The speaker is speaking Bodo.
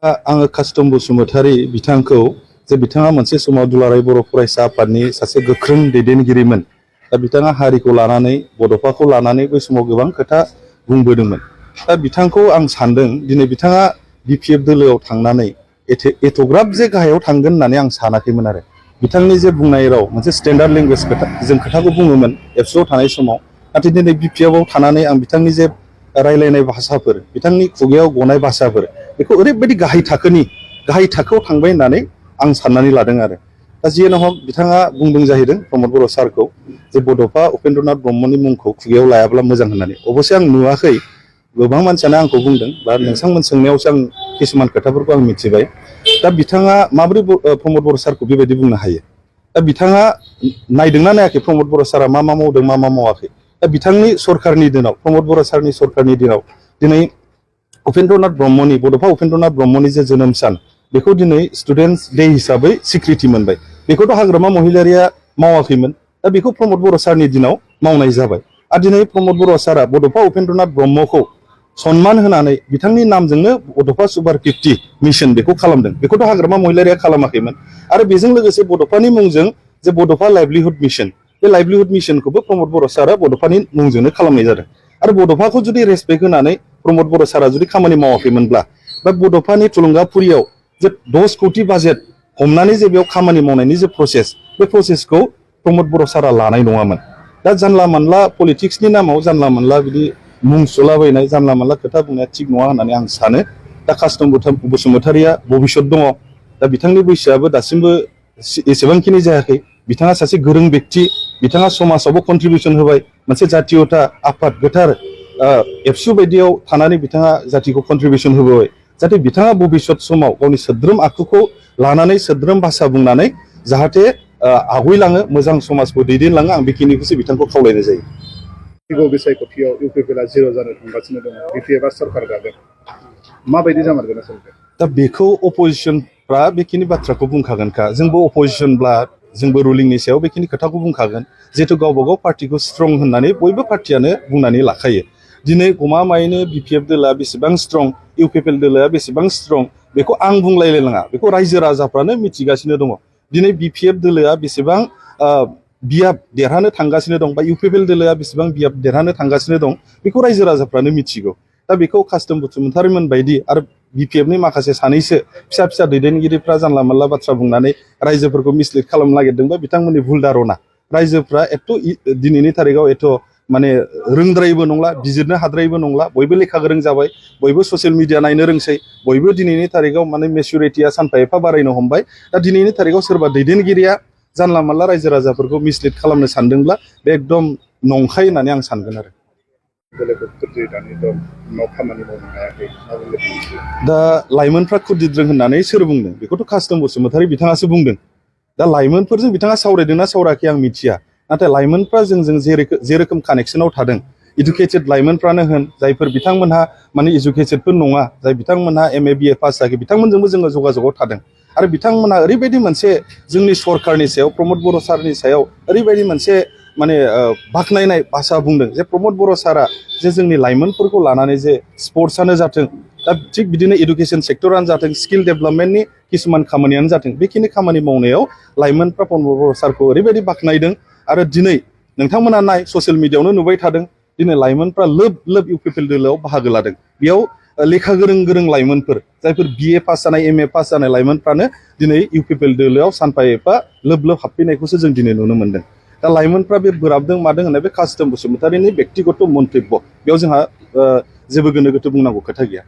आङो कास्टम बसुमतारी बिथांखौ जे बिथाङा मोनसे समाव दुलाराय बर' फरायसा आफादनि सासे गोख्रों दैदेनगिरिमोन। दा बिथाङा हारिखौ लानानै बड'फाखौ लानानै बै समाव गोबां खोथा बुंबोदोंमोन। दा बिथांखौ आं सानदों दिनै बिथाङा बिपिएफ दोलोआव थांनानै एथ'ग्राब जे गाहायाव थांगोन होननानै आं सानाखैमोन आरो। बिथांनि जे बुंनाय राव मोनसे स्टेन्डार्ड लेंगुवेज जों खोथाखौ बुङोमोन एबसुआव थानाय समाव, नाथाय दिनै बिपिएफआव थानानै आं बिथांनि जे रायलायनाय भाषाफोर, बिथांनि खुगायाव गनाय भाषाफोर, बेखौ ओरैबायदि गाहाय थाखोआव थांबाय होननानै आं साननानै लादों आरो। दा जियानो हक बिथाङा बुंदों जाहैदों प्रमद बर' सारखौ जे बड'फा उपेन्द्रनाथ ब्रह्मनि मुंखौ खुगायाव लायाब्ला मोजां होननानै। अबसे आं नुवाखै, गोबां मानसियानो आंखौ बुंदों बा नोंथांमोन सोंनायावसो आं किसुमान खोथाफोरखौ आं मिथिबाय। दा बिथाङा माबोरै प्रमद बर' सारखौ बेबायदि बुंनो हायो? दा बिथाङा नायदोंना नायाखै प्रमद बर' सारा मा मा मावदों मा मा मावाखै? दा बिथांनि सरकारनि दिनाव, प्रमद बर' सारनि सरकारनि दिनाव दिनै उपेन्द्रनाथ ब्रह्मनि, बड'फा उपेन्द्रनाथ ब्रह्मनि जे जोनोम सान, बेखौ दिनै स्टुडेन्टस डे हिसाबै स्वीकृति मोनबाय। बेखौथ' हाग्रामा महिलारिया मावाखैमोन। दा बेखौ प्रमद बर' सारनि दिनाव मावनाय जाबाय। आरो दिनै प्रमद बर' सारा बड'फा उपेन्द्रनाथ ब्रह्मखौ सनमान होनानै बिथांनि नामजोंनो बड'फा सुपार 50 मिशन बेखौ खालामदों। बेखौथ' हाग्रामा महिलारिया खालामाखैमोन। आरो बेजों लोगोसे बड'फानि मुंजों जे बड'फा लाइभलिहुड मिशन, बे लाइभलिहुड मिशनखौबो प्रमद बर' सारा बड'फानि मुंजोंनो खालामनाय जादों। आरो बड'फाखौ जुदि रेसपेक्ट होनानै प्रमद बर' सारा जुदि खामानि मावाखैमोनब्ला, बा बड'फानि थुलुंगाफुरियाव जे 10 कोटी बाजेट हमनानै जे बेयाव खामानि मावनायनि जे प्रसेस, बे प्रसेसखौ प्रमद बर' सारा लानाय नङामोन। दा जानला मानला पलिटिक्सनि नामाव जानला मानला बिदि मुं सुलाबायनाय, जानला मानला खोथा बुंनाया थिग नङा होननानै आं सानो। दा कास्टम बसुमतारीया भबिष्यत दङ। दा बिथांनि बैसोआबो दासिमबो एसेबांखिनि जायाखै। बिथाङा सासे गोरों व्यक्ति, बिथाङा समाजावबो कन्ट्रिबिउसन होबाय। मोनसे जातीयता आफाद गोथार एबसु बायदियाव थानानै बिथाङा जातिखौ कन्ट्रिबिउसन होबाय। जाहाथे बिथाङा भबिष्यत समाव गावनि सोद्रोम आखुखौ लानानै, सोद्रोम भाषा बुंनानै जाहाथे आवगायलाङो, मोजां समाजखौ दैदेनलाङो, आं बेखिनिखौसो बिथांखौ खावलायनाय जायो। फैगौ बिसायख'थियाव इउपिपिएलआ जिर' जानो थांगासिनो दङ, बिपिएफआ सरकार दागोन, माबायदि जामारगोन आसलते? दा बेखौ अपोजिसनफ्रा बेखिनि बाथ्राखौ बुंखागोनखा। जोंबो अपोजिसनब्ला जोंबो रुलिंनि सायाव बेखिनि खोथाखौ बुंखागोन। जिहेतु गावबा गाव पार्टिखौ स्ट्रं होननानै बयबो पार्टियानो बुंनानै लाखायो। दिनै गमामायैनो बिपिएफ दोलोआ बेसेबां स्ट्रं, इउपिपिएल दोलोआ बेसेबां स्ट्रं, बेखौ आं बुंलायलायनाङा, बेखौ रायजो राजाफ्रानो मिथिगासिनो दङ। दिनै बिपिएफ दोलोआ बेसेबां बियाब देरहानो थांगासिनो दं, बा इउपिपिएल दोलोआ बेसेबां बियाब देरहानो थांगासिनो दं, बेखौ रायजो राजाफ्रानो मिथिगौ। दा बेखौ कास्टम बसुमतारीमोन बायदि आरो बिपिएफनि माखासे सानैसो फिसा फिसा दैदेनगिरिफ्रा जानला मानला बाथ्रा बुंनानै रायजोफोरखौ मिसलिड खालामनो नागिरदोंबा बिथांमोननि भुल धारना। रायजोफ्रा दिनैनि थारिखआव माने रोंद्रायबो नंला, बिजिरनो हाद्रायबो नंला, बयबो लेखा गोरों जाबाय, बयबो ससियेल मिडिया नायनो रोंसै, बयबो दिनैनि थारिखआव माने मेचुरिटिया सानफा एफा बारायनो हमबाय। दा दिनैनि थारिखआव सोरबा दैदेनगिरिया जानला मानला रायजो राजाफोरखौ मिसलिड खालामनो सानदोंब्ला बे एकदम नंखाय होननानै आं सानगोन आरो। दा लाइमोनफ्रा खुदिद्रों होननानै सोर बुंदों? बेखौथ' कास्टम बसुमतारी बिथाङासो बुंदों। दा लाइमोनफोरजों बिथाङा सावरायदोंना सावरायाखै आं मिथिया, नाथाय लाइमोनफ्रा जोंजों जे रोखोम कानेक्सनाव थादों, इडुकेटेड लाइमोनफ्रानो होन, जायफोर बिथांमोनहा माने इडुकेटेडबो नङा, जाय बिथांमोनहा MA BA पास जायाखै, बिथांमोनजोंबो जोङो जगाजगआव थादों। आरो बिथांमोनहा ओरैबायदि मोनसे जोंनि सरकारनि सायाव, प्रमद बर' सारनि सायाव ओरैबायदि मोनसे माने बाख्नायनाय भाषा बुंदों जे प्रमद बर' सारा जे जोंनि लाइमोनफोरखौ लानानै जे स्पर्ट्सआनो जाथों, दा थिग बिदिनो इडुकेसन सेक्टरानो जाथों, स्किल डेभेलपमेन्टनि किसुमान खामानियानो जाथों, बेखिनि खामानि मावनायाव लाइमोनफ्रा प्रमद बर' सारखौ ओरैबायदि बाख्नायदों। आरो दिनै नोंथांमोना ससियेल मिडियायावनो नुबाय थादों, दिनै लाइमोनफ्रा लोब लोब इउपिपिएल दोलोआव बाहागो लादों। बेयाव लेखा गोरों लाइमोनफोर, जायफोर BA पास जानाय, MA पास जानाय लाइमोनफ्रानो दिनै इउपिपिएल दोलोआव सानफा एफा लोब लोब हाबफैनायखौसो जों दिनै नुनो मोनदों। दा लाइमोनफ्रा बे बोराबदों मादों होननाय बे कास्टम बसुमतारीनि बेक्तिगत मन्तब्य, बेयाव जोंहा जेबो गोनो गोथो बुंनांगौ खोथा गैया।